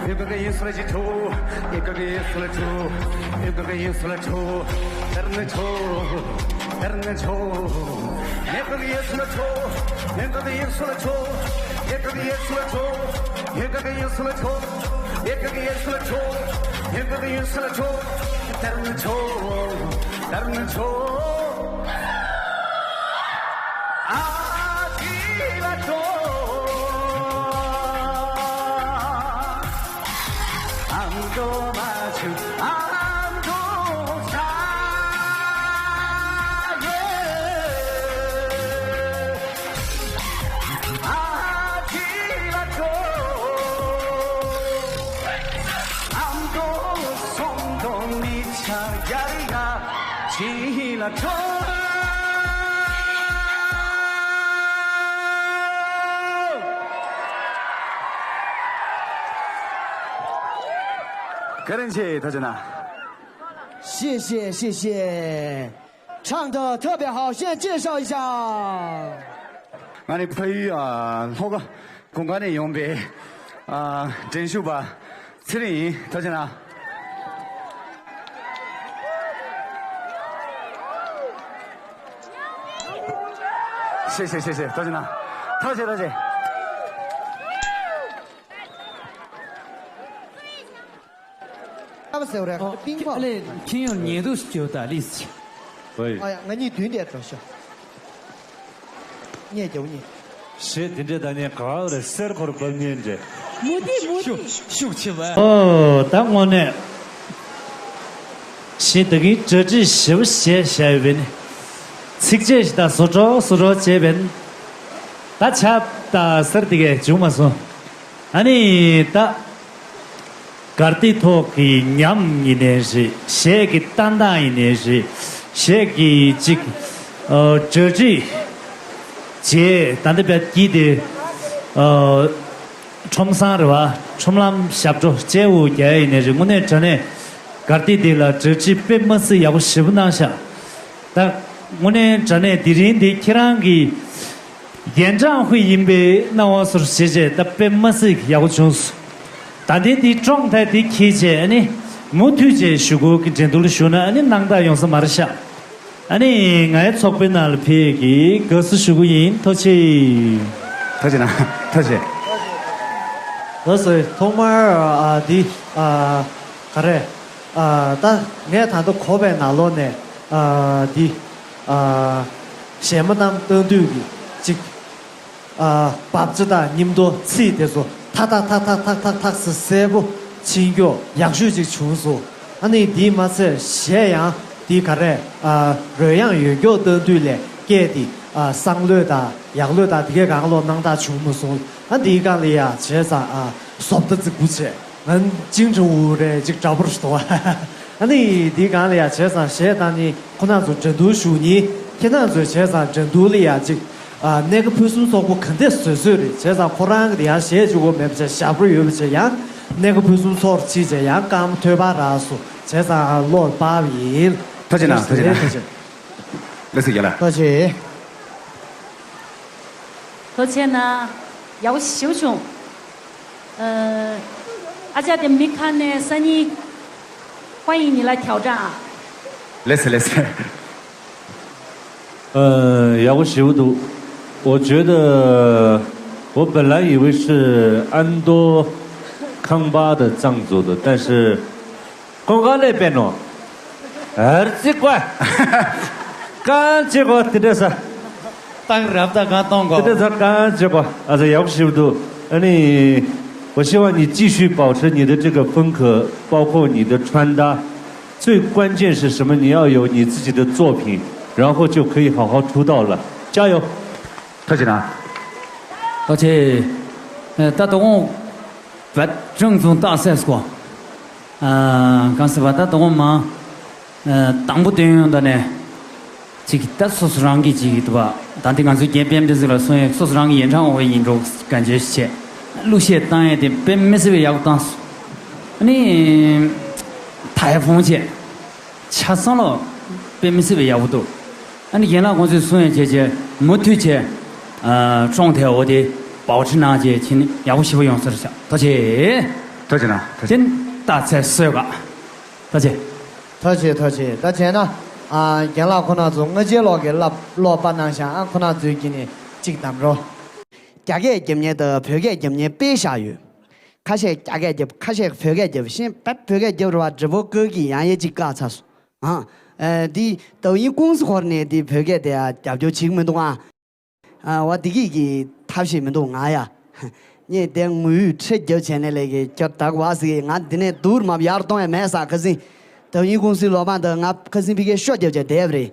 一个个耶稣来出，一个个耶稣来出，一个个耶稣来出，等着出，等着出。 ཁ་རིན་ཆེ་ཐ་ཆེ་ན། 谢谢，谢谢。 唱得特别好，现在介绍一下。 ང་ནི་ཕ་ཡུལ་ཨ་ལྷོ་ཁ་གུང་དཀར་ནས་ཡོང་པའི་ཨ་འགྲན་ཞུགས་པ་ཚེ་རིང་ཡིན། ཐུགས་རྗེ་གནང་། ཤེས་ཤེས་ཤེས་ཤེས། ཐུགས་རྗེ་གནང་། ཐུགས་རྗེ་ཐུགས་རྗེ། ཨ་བ་ཟེར་བ་རེད། ཨོ། པིང་པོང་། ཨ་ལས་ཁྱེད་ཡང་ཉེ་དུ་སྐྱོ་ད་ལིས། ཨོ་ཡ། ང་གཉིས་མདུན་དེར་འགྲོ་ཤོག་ངས་རྒྱབ་གཉིས། ཞེས་དེ་འདྲའི་ད་ནི་ག་རེ་གསེར་འཁོར་འབབ་ཉེན་འདྲ། མུ་ཏི་མུ་ཏི། ཤུགས་ཆེ་བ། ཨོ། ད་དངོས་གནས་ཞེས་ད་གིན་གྲ་སྒྲིག་ཞེ་པོ་བྱས་བཞག་ཡོད་པས་ནི། ཚིགས་བཅད་ཞིག་ད་བཟོ་འདྲ་བཟོ་འདྲ་བྱས་པས་ནི། ད་ཆབ་ད་གསེར་དེ་གས་བྱུང་མ་སོང་། ཨ་ནི་ད་གར་སྟེགས་ཐོག་གི་ཉམས་ཡིན་ནའི་རེད། གཞས་ཀྱི་བཏང་སྟངས་ཡིན་ནའི་རེད། གཞས་ཀྱི་ཅིག་ཨ་གྲ་སྒྲིག་བྱས། ད་ལྟ་བར་གྱི་དེ་ཨ་ཁྲོམ་སྲང་རེད་བ། ཁྲོམ་ལམ་ཞབས་བྲོ་བཅས་འུ་རྒྱག་ཡིན་ནའི་རེད། དངོས་གནས་དྲང་གནས་གར་སྟེགས་དེ་ལ་གྲ་སྒྲིག་དཔེ་མ་སྲིད་ཡག་པོ་ཞེ་པོ་གནང་ཤག་ད་དངོས་གནས་དྲང་གནས་དེ་རིང་འདི་ཁྱེད་རང་གི་རྒན་གྲངས་ཧུད་ཡིན་པའི་སྣང་བ་སོར་བྱེད་བྱས་ད་དཔེ་མ་སྲིད་ཡག་པོ་བྱུང་སོང་། ད་ལྟའི་འདི་ཀྲོང་ཐའི་འདི་འཁྱེར་བྱས་ཨ་ནི་མུ་མཐུད་བྱས་ཞུ་སྒོ་གི་འགྲན་བསྡུར་ཞུ་ན་ཨ་ནི་སྣང་དག་ཡོང་ས་མ་རེད་ཤག་ཨ་ནི་ངའི་ཚོགས་པའི་ནང་ལ་ཕེབས་ཀྱི་དགའ་བསུ་ཞུ་གི་ཡིན། ཐུགས་རྗེ་ཆེ། ཐུགས་རྗེ་གནང་། ཐུགས་རྗེ་ཆེ། ལགས་སོ། ཐོག་མར་ཨ་འདི་ཨ་ག་རེ། ཨ། ད་ངས་ད་ལྟ་གོ་བའི་ནང་ལོགས་ནས། ཨ། འདི། ཨ། གཞས་མ་རྣམས་བཏང་དུས་ཀྱི་ཅིག་ཨ། བབ་ཅོལ་དང་སྙིམ་དོ་ཚིག་དེ་ཚོ་ཐག་ཐག་ཐག་ཐག་ཐག་ཐག་ཟེར་གསལ་པོ་ཕྱིན་མགྱོགས་ཡག་ཤོས་ཅིག་བྱུང་སོང་། ཨ་ནི་འདིས་མ་ཚད་གཞས་ཡང་འདི་ག་རེ། ཨ། རོལ་དབྱངས་ཡོད་མགྱོགས་བཏང་དུས་ལས་སྐད་འདི། ཨ། སང་ལོས་དང་ཡག་ལོས་དང་དེ་གའི་གང་ལོ་སྣང་དག་བྱུང་མ་སོང་། ཨ། འདིའི་སྒང་ལ་ཡ་བྱས་ཙང་། ཨ། བཟོ་ལྟ་རྫིག་པོ་བྱས། ང་ཅིང་ཁྲ་འུ་རེ་ཅིག་འདྲ་པོ་རེད་འདུག་ཨ་ནི་འདི་སྒང་ལ་ཡ་བྱས་ཙང་གཞས་བཏང་ནི་ཁོ་རང་ཚོ་འགྲན་བསྡུར་ཞུགས་ནི་ཁྱེད་རང་ཚོས་བྱས་ཙང་འགྲན་བསྡུར་ལ་ཡ་ཅིག་ཨ། གནད་འགག་ཕུན་སུམ་ཚོགས་པོ་ག་འདྲས་བཟོས་བཟོས་རེད། བྱས་ཙང་ཁོ་རང་གི་ཡང་གཞས་གཅིག་པོ་མེད་པ་བྱས་ཞབས་བྲོ་ཡོད་པ་བྱས་ཡང་གནད་འགག་ཕུན་སུམ་ཚོགས་རེད་བྱས་ཡང་རྐང་ཐོད་པ་རག་སོང་། བྱས་ཙང་བློ་བབས་ཡིན། ཐུགས་རྗེ་གནང་། ཐུགས་རྗེ་གནང་། ཐུགས་རྗེ། ལགས་སོ་རྒན་ལགས། ཐུགས་རྗེ། ཐུགས་རྗེ་གནང་། ཡག་པོ་ཞེ་པོ་བྱུང་། ཨ། ཨ་ཅག་དེ་མི་ཁ་ནས་སང་ཉིན།欢迎你来挑战啊。 ལགས་སོ་ལགས་སོ། 呃，ཡག་པོ་ཞེ་པོ་འདུག 我觉得我本来以为是安多康巴的藏族的，但是刚刚那边哦，儿子乖，刚结果听这是。 当然的，刚动过。 对对，他刚刚结果，啊，这要不是不都，那你，我希望你继续保持你的这个风格，包括你的穿搭。最关键是什么？你要有你自己的作品，然后就可以好好出道了。加油！ ཐུགས་རྗེ་གནང་། ཐུགས་རྗེ། ད་དུང་བད་ཀྲང་ཙུང་ཏ་སེ་སྐོ། གང་ཟེར་བ་ད་དུང་མ། དང་པོ་དོན་ཡོང་ད་ནས། ཅིག་ད་སོ་སོ་རང་གིས་ཅིག་འདུག་བ། ད་འདི་ང་ཚོའི་རྒན་པད་མ་འདི་ཚོ་ལ་གསུང་ཡས་སོ་སོ་རང་གི་ཡན་ཆང་འོ་ཡིན་འགྲོ་གན་བྱས་ཤིག་བྱས། གླུ་གཞས་བཏང་ཡས་དེ་དཔེ་མི་སྲིད་པའི་ཡག་པོ་བཏང་སོང་། ཨ་ནི། ད་ཡ་ཕོང་བྱས། ཆ་ཚང་ལོ། དཔེ་མི་སྲིད་པའི་ཡག་པོ་འདུག་ཨ་ནི་རྒན་ལགས་ཁོང་ཚོས་གསུང་ཡས་བྱས་བྱས་མུ་མཐུད་བྱས། ཨ། ཀྲོང་ཐེ་འོ་དེ་བའོ་ཁྲི་ནང་བྱས་ཕྱིན་ཡག་པོ་ཞེ་པོ་ཡོང་ས་རེད་ཤག་ཐུགས་རྗེ་ཆེ། ཐུགས་རྗེ་གནང་། ཐུགས་རྗེ་ཆེ། དེ་ད་ཚེ་བསོད་དགའ། ཐུགས་རྗེ་ཆེ། ཐུགས་རྗེ་ཆེ། ད་བྱས་ན། ཨ། རྒན་ལགས་ཁོང་རྣམ་ཚོ་སྔ་རྗེས་ལོག་གི་བསླབ་ཀློག་པ་གནང་ཤག་ཨ། ཁོང་རྣམ་ཚོའི་དཀྱིལ་ནས་གཅིག་གདམ་རོགས། རྒྱ་སྐད་རྒྱབ་མཁན་དང་བོད་སྐད་རྒྱབ་མཁན་དཔེ་བཞག་ཡོད། ཁ་ཤས་རྒྱ་སྐད་རྒྱབ། ཁ་ཤས་བོད་སྐད་རྒྱབ། གཞན་བོད་སྐད་རྒྱབ་རེད་བ། འདྲེ་པོ་ཀོ་གི་ཡང་ཡེ་གཅིག་བཀག་ཚར་སོང་། ཨ། ཨ། འདི་抖音公司 ཁོ་ནས་འདི་བོད་སྐད་དེ་ཡ་རྒྱབ་སྐྱོར་བྱེད་ཀྱི་མི་འདུག་ཨ། ཨ། འོ་འདི་གི་གི་ཐབས་ཤེས་མི་འདུག་ང་ཡ། ངས་དེ་ངུ་ཁྲི་རྒྱབ་བྱས་ནས་ལས་ཀྱི་སྐྱོར་དག་བ་ཟིག་ང་འདི་ནས་སྡུར་མ་ཡར་གཏོང་ཡ་མེད་ས་ཁ་སིང་།抖音公司 ལོ་མ་འདི་ང་ཁ་སིང་ཕི་ཀའི་ཤོ་རྒྱབ་བྱས་བསྡད་པ་རེད།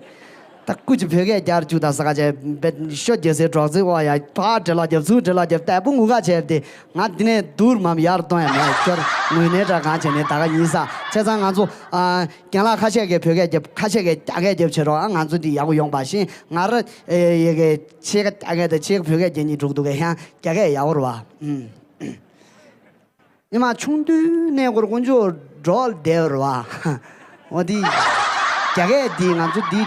ད་སྐུ་ཅི་བོད་སྐད་རྒྱར་བཅུག་ད་ས་ཁ་བྱས་བེད་ཤོ་རྒྱབ་སའི་སྒྲོག་ཙེ་འོག་ཡ་ཕར་འདྲེ་ལ་རྒྱབ་ཚུར་འདྲེ་ལ་རྒྱབ་ལྟད་པོ་ངུ་ཁ་བྱས་ཏེ་ང་འདི་ནས་སྡུར་མ་ཡར་གཏོང་ཡ་མེད་སྐྱོར་ངུས་ནས་འདྲ་གང་བྱས་ནས་ད་ག་ཡིན་ས་བྱས་ཙང་ང་ཚོ། ཨ། རྒན་ལགས་ཁ་ཤས་ཀྱིས་བོད་སྐད་རྒྱབ། ཁ་ཤས་ཀྱིས་རྒྱ་སྐད་རྒྱབ་བྱེད་རོགས། ཨ། ང་ཚོ་འདི་ཡག་པོ་ཡོང་པ་བཞིན་ང་ར་ཡ་གི་ཕྱེད་ཀ་རྒྱ་སྐད་དང་ཕྱེད་ཀ་བོད་སྐད་རྒྱབ་གཉིས་འགྲོ་གི་འདུག་གས། ཡང་རྒྱ་སྐད་ཡག་པོ་རེད་བ། ཨུམ། ཉི་མ་ཆུང་དུས་ནས་སྐོར་དཀོན་མཆོག་འགྲོགས་བསྡད་པ་རེད་བ། འོ་འདི། རྒྱ་སྐད་འདི་ང་ཚོ་འདི་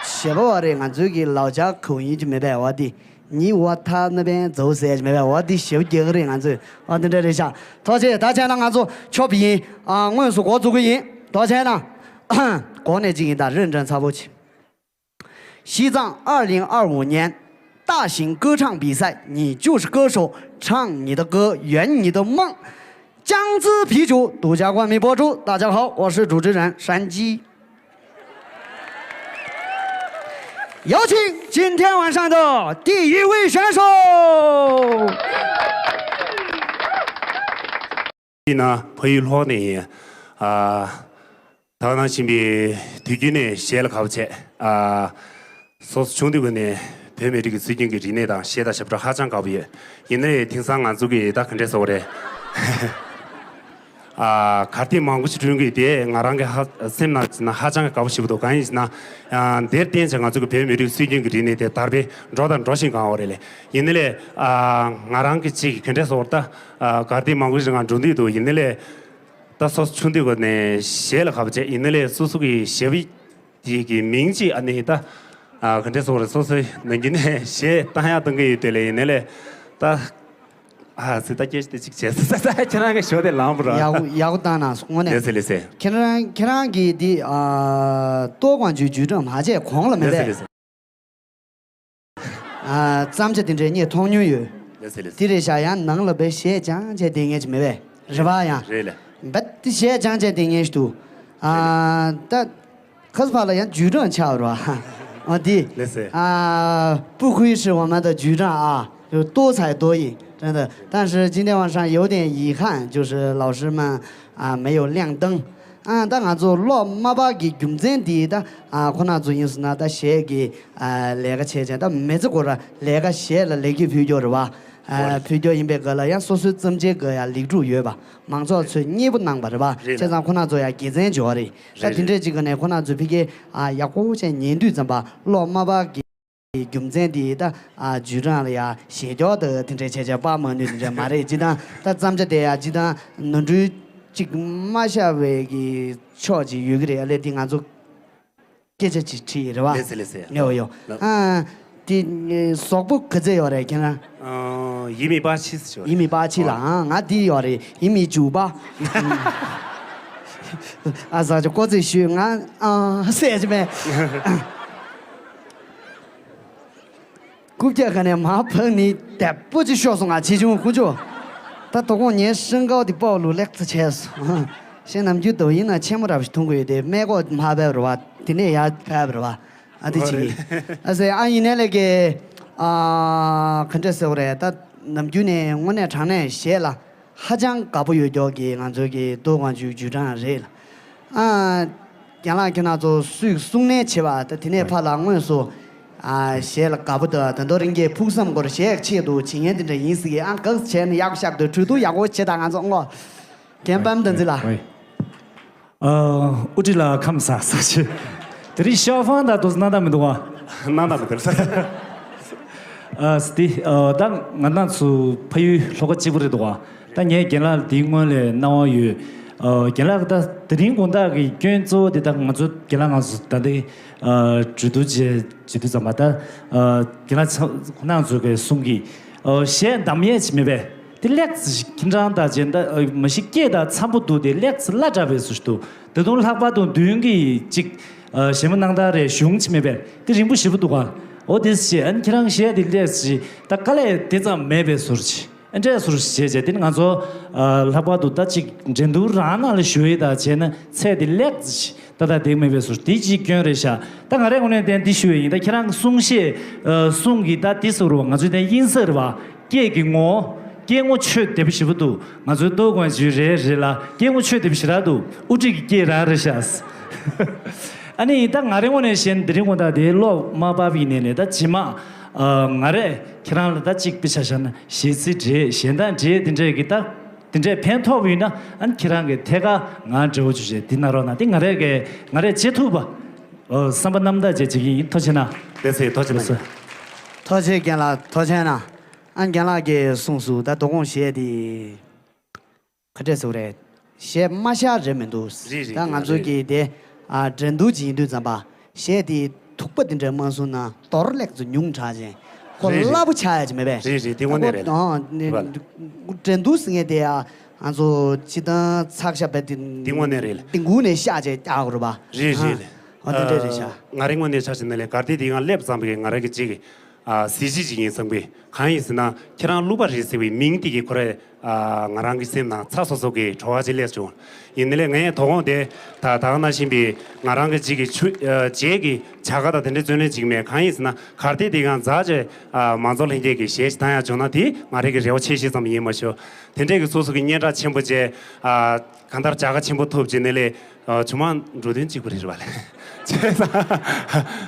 བྱེད་པ་བ་རེད། ང་ཚོའི་གི་ལའོ་ཅ་ཁའུ་ཡིན་གྱི་མེད་པས། འོ་འདི། ཉི་འོ་ཐ་ན་བན་ཛོ་ཟེར་གྱི་མེད་པས། འོ་འདི་ཞེ་པོ་རྒྱག་གི་རེད་ང་ཚོས། འོ་འདི་འདྲ་རེད་ཤག་ཐུགས་རྗེ་ཆེ། ད་བྱས་ན་ང་ཚོ་ཆོབ་ཡིན། ཨ། དངོས་སུ་འགོ་འཛུགས་ཀྱི་ཡིན། ཐུགས་རྗེ་ཆེ་གནང་། གོང་ནས་གཅིག་ཡིན། ད་རིན་ཀྲན་ཚ་པོ་ཆེ། 西藏二零二五年大型歌唱比赛，你就是歌手，唱你的歌，圆你的梦。江之啤酒独家冠名播出。大家好，我是主持人山鸡。有请今天晚上的第一位选手。 ཡིན་ན་ཕ་ཡུལ་ལྷོ་ནས་ཡིན། ཨ། ད་ག་ནང་བཞིན་པའི་དུས་རྒྱུན་ནས་གཞས་ལ་དགའ་པོ་བྱས། ཨ། སོ་སོ་ཆུང་དུས་ཀྱི་ནས་བོད་མི་རིགས་ཀྱི་སྲོལ་རྒྱུན་གྱི་རིག་གནས་དང་གཞས་དང་ཞབས་བྲོ་ཧ་ཅང་དགའ་པོ་ཡོད། ཡིན་ནའི་དེང་སང་ང་ཚོ་གི་ད་ག་འདྲས་ཟེར་དགོས་རེད། ཨ། གར་སྟེགས་མང་པོ་ཞིག་བསྐྲུན་གྱི་དེ་ང་རང་གི་ཧ་སེམས་ནང་ན་ཧ་ཅང་གི་དགའ་པོ་ཞིག་འདུག་གང་ཡིན་ཟེར་ན། ཨ། དེར་བརྟེན་བྱས་ང་ཚོ་གི་བོད་མི་རིགས་སྲོལ་རྒྱུན་གྱི་རིག་གནས་དེ་དར་སྤེལ་འགྲོ་དང་འགྲོ་བཞིན་གང་བ་རེད་ལས། ཡིན་ནའི་ལས། ཨ། ང་རང་གི་ཅིག་ག་འདྲས་ཟེར་དགོས་རེད་ད། ཨ། གར་སྟེགས་མང་པོ་ཞིག་ང་འགྲོ་འདོད་འདུག་ཡིན་ནའི་ལས། ད་སོ་སོ་ཆུང་དུས་ཀྱི་ནས་གཞས་ལ་དགའ་པོ་བྱས། ཡིན་ནའི་ལས་སོ་སོ་གི་གཞས་པའི་དེ་གི་མིང་ཅིག་ཨ་ནི་ད། ཨ། ག་འདྲས་ཟེར་དགོས་རེད། སོ་སོའི་ནང་རྒྱུན་ནས་གཞས་བཏང་ཡག་བཏང་གི་ཡོད་དེ་ལས། ཡིན་ནའི་ལས་ད། ཨ་ཙི། ད་སྐད་ཆ་དེ་གཅིག་བྱས་ཙང་ད་ཁྱེད་རང་གི་ཞོ་དེ་ལངས་པ་ར། ཡག་པོ་ཡག་པོ་བཏང་གནང་སོང་། དངོས་གནས། ལགས་སེ་ལགས་སེ། ཁྱེད་རང་ཁྱེད་རང་གིས་འདི། ཨ། ཏོག་དབང་ཆུའི་བརྒྱུད་སྒྲོམ་མ་བྱས་གོང་ལ་མེད་པས། ལགས་སེ་ལགས་སེ། ཨ། བརྩམ་བྱ་དེ་འདྲའི་ངས་མཐོང་མྱོང་ཡོད། ལགས་སེ་ལགས་སེ། དེ་རེད་ཤག་ཡང་ནང་ལ་བས་གཞས་སྦྱང་བྱས་བསྡད་མཁན་ཅིག་མེད་པས། རེད་པ། ཡང་རེད་ལ། འབད་དེ་གཞས་སྦྱང་བྱས་བསྡད་མཁན་ཞིག་འདུག 啊，但可是怕了，人局长巧是吧？啊，对， ལགས་སེ། 啊，不愧是我们的局长啊，有多才多艺，真的。但是今天晚上有点遗憾，就是老师们啊没有亮灯。 ཨ་ད་ང་ཚོ་གློག་མ་སྤར་གྱི་རྒྱུ་མཚན་དེ་ད་ཨ་ཁོ་ན་ཚོ་ཡིན་ཟེར་ན་ད་གཞས་ཀྱི་ཨ་ལས་ཀ་བྱས་བྱས་ད་མི་ཚེ་སྐོར་ལ་ལས་ཀ་གཞས་ལ་ལེགས་སྐྱེས་ཕུལ་རྒྱུ་རེད་བ། ཨ་ཕུལ་རྒྱུ་ཡིན་པའི་སྐབས་ལ་ཡང་སོ་སོའི་བརྩམས་ཆོས་ཀྱི་ཡང་ལེགས་གྲུབ་ཡོད་པ། མང་ཚོགས་ཚོས་མཉེས་པོ་གནང་པ་རེད་བ། རེད་བྱས་ཙང་ཁོ་ན་ཚོ་ཡང་དགེ་མཚན་འབྱོར་བ་རེད། ད་རེད་དེ་འདྲས་ཅིག་གི་ནས་ཁོ་ན་ཚོ་ཕ་གི་ཨ་ཡག་པོ་བྱས་ཉན་དུས་ཙམ་པ་གློག་མ་སྤར་གྱི་རྒྱུ་མཚན་དེ་ད་ཨ་ཇུས་ཀྲང་ལ་ཡ་ཞེ་སྐྱོ་དང་དེ་འདྲའི་བྱས་བྱས་སྤར་མ་ནུས་དེ་འདྲ་མ་རེད། ཅི་དང་ད་བརྩམས་བྱ་དེ་ཡ་ཅི་དང་ནོར་འཁྲུལ་ཅིག་མ་ཤར་བའི་གི་ཕྱོགས་ཅིག་ཡོད་ཀྱི་རེད། ཨ་ལས་དེ་ང་ཚོ་སྐད་ཆ་ཅིག་དྲིས་རེད་བ། ལགས་སེ་ལགས་སེ། ཡོ་ཡོ། ཨ་དེ་ཟོག་པོ་ག་ཚད་ཡོད་རེད་ཁྱེད་རང་། ཡིན་མི་པ་ཕྱི་ཟེར་ཡིན་མི་པ་ཕྱི་ལ་ཨ་ང་དེ་ཡོད་རེད། ཡིན་མི་བཅུ་པ། ཨ་ཟ་ཅོ་ཀོ་ཚེ་ཞུས་ང་ཨ་ཟེར་ཅི་མེད། རྐུབ་བཀྱག་ག་ནས་མར་འཕངས་ནི་དེ་པོ་ཅིག་ཤོར་སོང་ང་། ཆེ་ཆུང་ཀུ་ཅོ། ད་དོ་དགོང་ངའི་ཤིང་ཀའོ་དེ་པོ་ལུ་ལེགས་ཚ་ཆས་སོང་། ཤེས་ནམ་རྒྱུན་དོ་ཡིན་ན་ཆེན་མོ་རབ་ཞིག་འཐུང་དགོས་ཡོད་དེ་སྨད་ཀོ་མ་ཕེབས་རེད་བ། དེ་ནས་ཡར་ཕེབས་རེད་བ། ཨ་དེ་ཅིག་ཡིན། ཨ་ཟེ་ཨ་ཡིན་ནའི་ལས་ཀའི་ཨ་ག་འདྲ་ཟེར་བ་རེད། ད་ནམ་རྒྱུན་ནས་དངོས་གནས་དྲང་གནས་གཞས་ལ་ཧ་ཅང་དགའ་པོ་ཡོད་མགྱོགས་ཀྱི་ང་ཚོའི་གི་ཏོག་དབང་ཕྱུག་ཇུས་ཀྲང་རེད་ལ། ཨ་རྒན་ལགས་ཁྱེད་རང་ཚོ་སུས་གསུང་ནས་བྱེད་པ་ད་དེ་ནས་ཕར་ལ་དངོས་སུ་ཨ་གཞས་ལ་དགའ་པོ་འདུག་ད་དུང་རིང་གའི་ཕུགས་བསམ་སྐོར་གཞས་ཆེད་དུ་བྱེད་མཁན་དེ་འདྲ་ཡིན་སྲིད་ཀྱི། ཨང་གག་བྱས་ནས་ཡག་པོ་ཤག་འདུག་གྲོས་བསྡུར་ཡག་པོ་བྱེད་དང་ང་ཚོ་ངོ་། རྒན་པམ་དང་འཛི་ལ། ཨ་དབུ་ཁྲིད་ལ་ཁམས་བཟང་ས་ཆེ། དེ་རིང་ཤ་ཧྥང་དང་དུ་སྣང་དག་མི་འདུག་བ། སྣང་དག་མི་འདུག་ས། ཨ་སྟི་ཨ་ད་ང་རང་ཚོ་ཕ་ཡུལ་ལྷོ་ཁ་གཅིག་པུ་རེད་འདུག་བ། ད་ངས་རྒན་ལགས་འདིའི་སྔོན་ལས་གནང་བ་ཡོད། ཨ་རྒན་ལགས་ད་དེ་རིང་དགོང་དག་གི་སྐྱོན་གཙོ་བོ་དེ་ད་ང་ཚོ་རྒན་ལགས་ང་ཚོ་ད་ལྟའི་ཨ་གྲོས་བསྡུར་བྱས་བྱེད་དུས་ཙམ་པ་ད་ཨ་རྒན་ལགས་ཚང་ཁོ་རང་ཚོ་གི་གསུང་གི་ཨ་གཞས་འདམ་ཡས་ཅིག་མེད་པས། དེ་ལེགས་ཙི་ཞིག་ཁྱིམ་ཚང་དང་རྗེས་འདྲ་མ་ཞིག་སྐད་དང་འཚམ་པོ་འདུག་དེ་ལེགས་ཙི་སླ་དྲགས་པའི་བཟོ་ཞིག་འདུག་ད་དུང་ལྷག་པར་དུ་མདུན་གྱི་གཅིག་ཞེ་མོ་སྣང་དག་རེ་གཞུང་ཅིག་མེད་པས་དེ་རིང་པོ་ཞེ་པོ་འདུག་ག། འོ་དེ་ཞེས་ཨན་ཁྱེད་རང་གཞས་དེ་ལེགས་ཙི་ཞིག་ད་དཀའ་ལས་དེ་ཙམ་མེད་པའི་བཟོ་ཞིག་ཨན་འདྲས་བཟོ་ཞིག་བྱས་བྱས་དེ་ནི་ང་ཚོ་ལྷག་པར་དུ་ད་གཅིག་འགྲན་བསྡུར་རང་ནང་ལ་ཞུ་ཡི་དང་བྱས་ན་ཚད་དེ་ལེགས་ཙི་ཞིག་ད་ལྟ་དེ་མེད་པའི་ཟུར་དེ་གཅིག་སྐྱོན་རེད་ཤག་ད་ང་རའི་ངོས་ནས་བསྟན་འདི་ཞུ་ཡི་ཡིན། ད་ཁྱེད་རང་གསུང་བཤད་ཨ་གསུང་གི་ད་དེ་ཟུར་བ་ང་ཚོའི་དེ་དབྱིན་ས་རེད་བ། སྐད་ཀྱི་ངོ་། སྐད་ངོ་ཆོས་དེ་བ་ཞིབ་པོ་འདུག་ང་ཚོའི་ཏོག་དབང་ཕྱུག་རེད་རེད་ལ་སྐད་ངོ་ཆོས་དེ་བ་ཞིག་ར་འདུག་དབུ་ཁྲིད་ཀྱི་སྐད་རང་རེད་ཤག་ཨ་ནི་ད་ང་རའི་ངོས་ནས་བཤད་ན་དེ་རིང་དགོང་དག་དེ་གློག་མ་སྤར་བའི་ནས་ནས་ད་ཇི་མ་ཨ་ང་རས་ཁྱེད་རང་ལ་ད་གཅིག་པི་ཆ་བཞག་ན་གཞས་ཚིག་འདྲེས་གཞས་འདང་འདྲེས་དེ་འདྲས་ཀྱི་ད། དེ་འདྲའི་ཕན་ཐོགས་ཡོད་ན་ཨ་ནི་ཁྱེད་རང་གི་ཐད་ཀར་ང་འབྲེལ་བ་བྱུང་བྱས་འདི་གནང་རོགས་གནང་། འདི་ང་རས་ཀྱི་ང་རས་བྱེད་ཐུབ་པ་ཨོ་བསམ་པ་རྣམ་དག་བྱས་བྱེད་ཀྱི་ཡིན། ཐུགས་རྗེ་གནང་། ལགས་སེ་ཐུགས་རྗེ་གནང་། ཐུགས་རྗེ་རྒན་ལགས་ཐུགས་རྗེ་གནང་། ཨ་རྒན་ལགས་ཀྱིས་གསུངས་སུ་ད་དོ་དགོང་གཞས་དེ་ག་འདྲས་ཟེར་བ་རེད། གཞས་མ་ཤར་རེད་མི་འདུག་རེད་རེད། ད་ང་ཚོ་གི་དེ་ཨ་འགྲན་བསྡུར་ཅིག་ཡིན་དུས་ཙམ་པ། གཞས་དེ་ཐུག་པ་དེ་འདྲ་མ་བཟུང་ན་དོར་ལེགས་ཚོ་ཉུང་དྲགས་ཅན། ཁོ་རེད་རེད། སླ་པོ་ཆགས་ཡ་ཅིག་མེད་པས། རེད་རེད། དེ་དངོས་གནས་རེད། ཨོ་ནི་རེད་པ་ལགས། འགྲན་བསྡུར་ཟེར་མཁན་དེ་ཡ་ང་ཚོ་སྤྱི་བཏང་ཚགས་ཤ་བས་དེ་དེ་དངོས་གནས་རེད་ལགས། དེ་འགུག་ནས་ཤག་ཅེས་རྒྱག་དགོས་རེད་པ། རེད་རེད་ལགས། ཨོ་དེ་འདྲ་རེད་ཤག་ང་རའི་ངོས་ནས་ཆ་བཞག་ན་ལས་གར་དེ་དེ་ཡང་སླེབས་ཙམ་པའི་ང་རང་གི་གཅིག་གི་ཨ་གཟི་བརྗིད་ཅིག་ཡིན་བསམ་གི། གང་ཡིན་ཟེར་ན་ཁྱེད་རང་གླུ་པ་རེད་ཟེར་བའི་མིང་དེ་གི་ཁོ་རེ་ཨ་ང་རང་གི་སེམས་ནང་ཚ་སོ་སོ་གི་བྲོ་བ་ཅིག་སླེབས་བྱུང་། ཡིན་ནའི་ལས་ངའི་དོ་དགོང་དེ་ད་ད་ག་ནང་བཞིན་པའི་ང་རང་གི་གཅིག་གི་ཆུ་ཨ་རྗེས་ཀྱི་བྱ་དགའ་དང་དེ་འདྲའི་བརྩོན་ལེན་ཅིག་མེད། གང་ཡིན་ཟེར་ན་གར་དེ་དེ་གང་འཛག་ཅེས་ཨ་མང་ཚོགས་ལྷན་རྒྱས་ཀྱི་གཞས་ཤིག་བཏང་ཡག་བྱུང་ན་དེ་ང་རང་གི་རེ་བ་ཆེ་ཤོས་ཙམ་ཡིན་མ་ཤོ། དེ་འདྲས་ཀྱི་སོ་སོ་གི་སྙན་གྲགས་ཆེན་པོ་བྱས་ཨ་གང་ལྟར་བྱ་དགའ་ཆེན་པོ་ཐོབ་ཅིག་ནས་ལས། ཨ་ཆུང་མ་འགྲོ་དོན་གཅིག་པུ་རེད་རེད་པ་ལགས། བྱས་ཙང་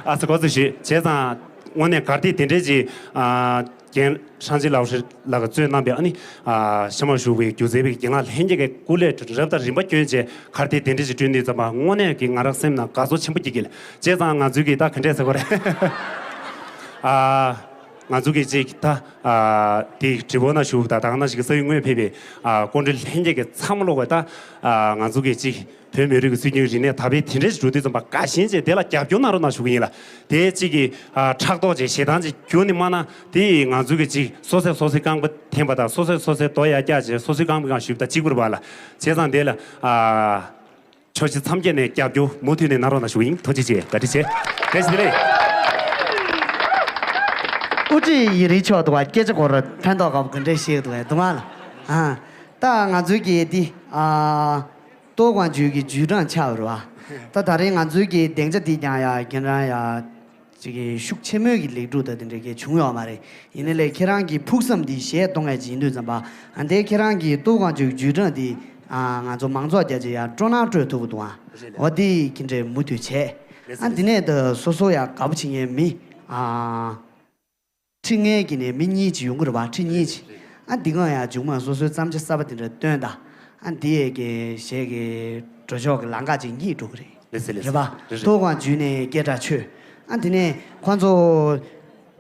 ཨ་ཚ་གོ་ཚོད་ཞུས་བྱས་ཙང་དངོས་གནས་གར་སྟེགས་དེ་འདྲས་ཀྱི་ཨ་རྒན་ཧྲང་ཅི་ལའོ་ཧྲི་ལགས་ཀྱིས་གཙོས་གནང་པའི་ཨ་ནི་ཨ་ཤ་མ་ཞུ་བའི་སྒྱུ་རྩལ་བའི་རྒན་ལགས་ལྷན་རྒྱས་ཀྱི་སྐུ་ལས་རབ་དང་རིམ་པ་བསྐྱོན་བྱས་གར་སྟེགས་དེ་འདྲས་ཀྱི་བསྐྲུན་དུས་ཙམ་པ་དངོས་གནས་ཀྱི་ང་རང་སེམས་ནང་དགའ་ཚོར་ཆེན་པོ་སྐྱེ་གི་ལགས། བྱས་ཙང་ང་ཚོའི་གི་ད་ག་འདྲས་ཟེར་དགོས་རེད། ཨ་ང་ཚོ་གི་ཅིག་ད་ཨ་དེ་དྲི་བ་ན་ཞུ་ད་ད་ག་ན་ཞིག་ས་ཡུལ་དངོས་ཕེབས་པའི་ཨ་སྐུ་མགྲོན་ལྷན་རྒྱས་ཀྱི་ཚང་མ་ལོག་པའི་ད་ཨ་ང་ཚོ་གི་ཅིག་བོད་མི་རིགས་ཀྱི་སྲོལ་རྒྱུན་རིག་གནས་དར་སྤེལ་དེ་འདྲའི་འགྲོ་དུས་ཙམ་པ་དགའ་ཞེན་བྱས་དེ་ལ་རྒྱབ་སྐྱོར་གནང་རོགས་གནང་ཞུ་གི་ཡིན་ལ། དེ་གཅིག་གི་ཨ་ཕྲག་དོག་ཅིག་ཞེ་སྡང་ཅིག་གྱུར་ནས་མ་གནང་དེ་ང་ཚོ་གི་ཅིག་སོ་སོས་སོ་སོའི་རྐང་པ་འཐེན་པ་དང་སོ་སོས་སོ་སོའི་རྡོ་ཡར་བཀྱག་བྱས་སོ་སོའི་རྐང་པའི་སྒང་ཞུགས་ད་གཅིག་པུར་བ་ལ་བྱས་ཙང་དེ་ལ་ཨ། ཕྱོགས་བཞི་མཚམས་བརྒྱད་ནས་རྒྱབ་སྐྱོར་མུ་མཐུད་ནས་གནང་རོགས་གནང་ཞུ་གི་ཡིན། ཐུགས་རྗེ་ཆེ། བཀའ་དྲིན་ཆེ། བཀྲ་ཤིས་བདེ་ལེགས། དབུ་ཁྲིད་ཡིན་རིགས་ཆོག་འདུག་བ། སྐད་ཆ་སྐོར་ཕན་ཐོགས་དགའ་པོ་ག་འདྲས་བཤད་འདུག་བས་འདུག་མ་ལ། ཨ་ད་ང་ཚོའི་གི་འདི་ཨ་ ལྟོ་གོང་ཇུས་ཀྱི་ཇུས་གྲངས་ཆགས་པ་རེད་བ། ད་ད་རིང་ང་ཚོའི་གི་སྡིངས་ཆ་འདི་ཀྱང་ཡ་ཁྱེད་རང་ཡ་ཅིག་གི་ཤུགས་ཆེན་མོའི་གི་ལེགས་གྲུབ་ད་དེ་འདྲ་གི་བྱུང་ཡོད་མ་རེད། ཡིན་ནའི་ལས་ཁྱེད་རང་གི་ཕུགས་བསམ་འདི་གཞས་གཏོང་ཡ་ཅིག་ཡིན་དུས་ཙམ་པ། ཨ་འདི་ཁྱེད་རང་གི་ལྟོ་གོང་ཇུས་ཀྱི་ཇུས་གྲངས་འདི་ཨ་ང་ཚོ་མང་ཚོགས་རྒྱ་ཆེ་ཡ་སྤྲོ་སྣང་སྤྲོད་ཐུབ་ཀྱི་འདུག་ཨ། འོ་འདི་ཁྱེད་འདྲའི་མུ་མཐུད་བྱས། ཨ་འདི་ནས་ད་སོ་སོ་ཡ་དགའ་པོ་བྱེད་མཁན་མི་ཨ། ཁྲི་ལྔའི་གི་ནས་མི་གཉིས་ཅིག་ཡོང་གི་རེད་བ། ཁྲི་གཉིས་ཅིག་ཨ་འདི་གང་ཡང་མཇུག་མ་སོ་སོའི་བརྩམས་བྱ་གསར་པ་དེ་འདྲ་བཏོན་ད། ཨ་འདི་ཡས་ཀྱི་གཞས་ཀྱི་འགྲོ་ཕྱོགས་ཀྱི་ལམ་ཁ་ཅིག་རྙེད་འགྲོ་གི་རེད། ལགས་སེ་ལགས་སེ། རེད་བ། རེད་རེད། ལྟོ་གོང་ཇུས་ནས་སྐད་གྲགས་ཆོད། ཨ་འདི་ནས་ཁོང་ཚོ་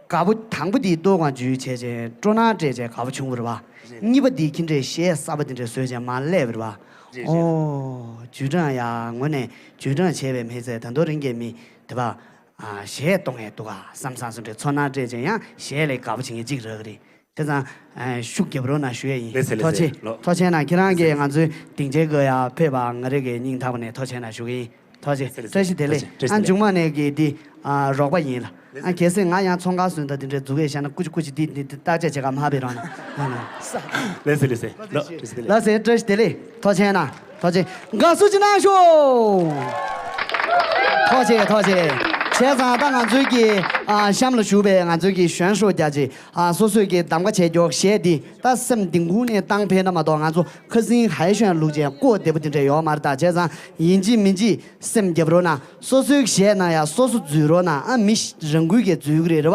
དགའ་པོ་དང་པོ་འདི་ལྟོ་གོང་ཇུས་བྱས་བྱས་སྤྲོ་སྣང་སྤྲད་བྱས་དགའ་པོ་བྱུང་བ་རེད་བ། རེད། གཉིས་པ་འདི་ཁྱེད་འདྲས་གཞས་གསར་པ་དེ་འདྲས་བཟོས་བྱས་མར་སླེབས་པ་རེད་བ། རེད་རེད། ཨོ། ཇུས་གྲངས་ཡ་ངོ་ནས་ཇུས་གྲངས་བྱས་པའི་མི་ཚེ་ད་དུང་རིང་གི་མི་དེ་བ། ཨ་གཞས་གཏོང་ཡས་འདུག་ག་བསམ་བསམ་སོང་འདྲ་ཚོར་སྣང་སྤྲད་བྱས་ཡང་གཞས་ལས་དགའ་པོ་བྱེད་མཁན་གཅིག་རག་གི་རེད། བྱས་ཙང་ཨ་ཤུགས་རྒྱབ་རོགས་གནང་ཞུ་ཡས་ཡིན། ལགས་སེ་ལགས་ཐུགས་རྗེ་ཆེ། ལགས། ཐུགས་རྗེ་ཆེ་གནང་། ཁྱེད་རང་གིས་ང་ཚོའི་སྡིངས་ཆའི་སྒོ་ཡར་ཕེབས་པ་ང་རང་གི་སྙིང་ཐག་པ་ནས་ཐུགས་རྗེ་ཆེ་གནང་ཞུ་གི་ཡིན། ཐུགས་རྗེ་ཆེ། ལགས་སེ། བཀྲ་ཤིས་བདེ་ལེགས། ཐུགས་རྗེ་ཆེ། ཨ་མཇུག་མ་ནས་གི་འདི་ཨ་རོགས་པ་ཡིན་ལ། ཨ་གལ་སྲིད་ང་ཡང་ཚོང་ཁང་བཟོས་ད་འདི་འདྲའི་མཛུབ་གུ་བཤད་ན་ཀུ་ཅི་ཀུ་ཅི་འདི་འདི་འདི་བརྟག་དཔྱད་བྱེད་ག་མ་ཕེབས་རོགས་གནང་། ལགས་སེ་ལགས་སེ། ལགས་སེ། བཀྲ་ཤིས་བདེ་ལེགས། ལགས་སེ། བཀྲ་ཤིས་བདེ་ལེགས། ཐུགས་རྗེ་ཆེ་གནང་། ཐུགས་རྗེ། དགའ་བསུ་ཅིག་གནང་ཤོག་ཐུགས་རྗེ་ཆེ། ཐུགས་རྗེ་ཆེ། བྱས་ཙང་ད་ང་ཚོའི་གི་ཨ་གཤམ་ལ་བཞུགས་པའི་ང་ཚོའི་གི་གཞོན་ཤོས་རྒྱ་ཆེ་ཨ་སོ་སོའི་གི་གདམ་ག་བྱས་རྒྱུ་གཞས་འདི་ད་སེམས་གཏིང་ཁུག་ནས་བཏང་ཕེབས་ན་མ་གཏོགས་ང་ཚོ་ཁ་སང་ཧའེ་ཤོན་ལུག་ཅན་ཀོ་བདེ་པོ་དེ་འདྲ་ཡོད་མ་རེད། ད་བྱས་ཙང་ཡིན་གཅིག་མིན་གཅིག་སེམས་རྒྱབ་རོགས་གནང་། སོ་སོའི་གི་གཞས་ནང་ཡ་སོ་སོ་འཛུལ་རོགས་གནང་། ཨ་མི་རང་འགུལ་གྱིས་འཛུལ་གི་རེད། རེད་བ།